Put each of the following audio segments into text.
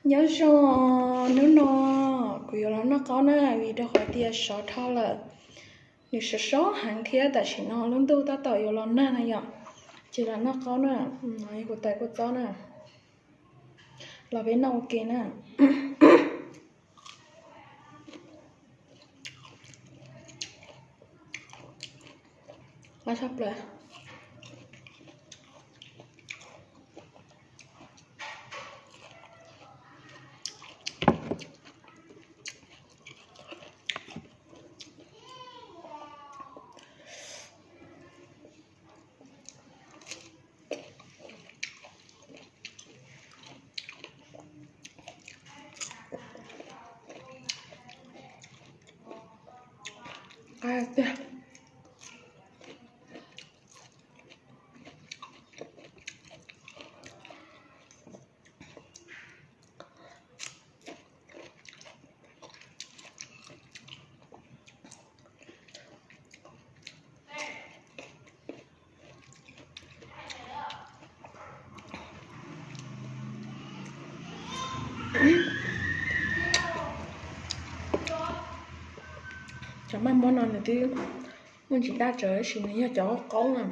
Nyob zoo, hnub no kuv yuav los noj qaub na, vim rau qhov tias sov dhau lawm, nws sov sov heev thiab tam sim no lub ntuj tab tom yuav los nag na yom, ces los noj qaub na, kuv tais kua txob na, los peb noj ua ke na. Qab tshaj plaws. Qab tiag. Cov maj muab no nws twb muaj ntsis daj tsawv tab sis nws yog cov qaub na.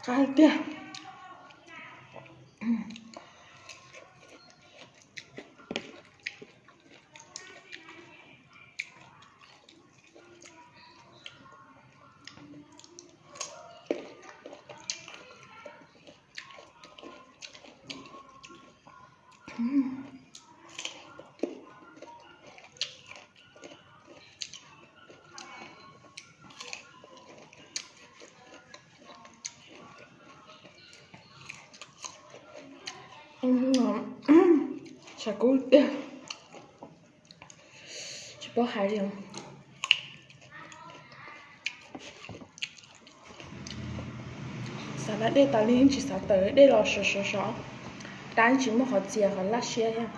Qab tiag. Sav kub tiag, tsis paub hais li. Xav lab dej tas li tsis xav tawm dej los sov sov sov, tab tsis muaj qhov txias qhov laj siab thiab.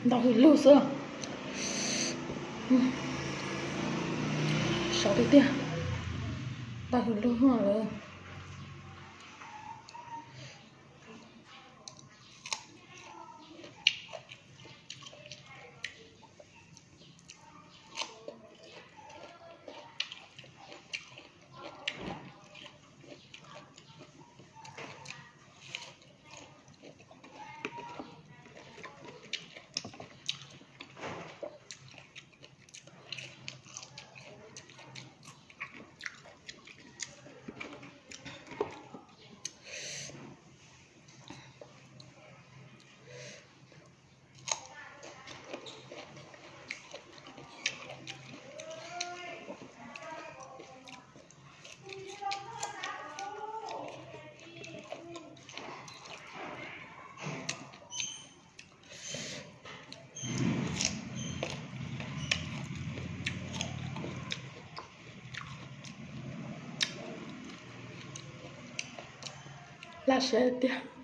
Ntau hwj lug xwb. Sov tiag tiag. Ntau hwj lug lawm. laj siab tiag.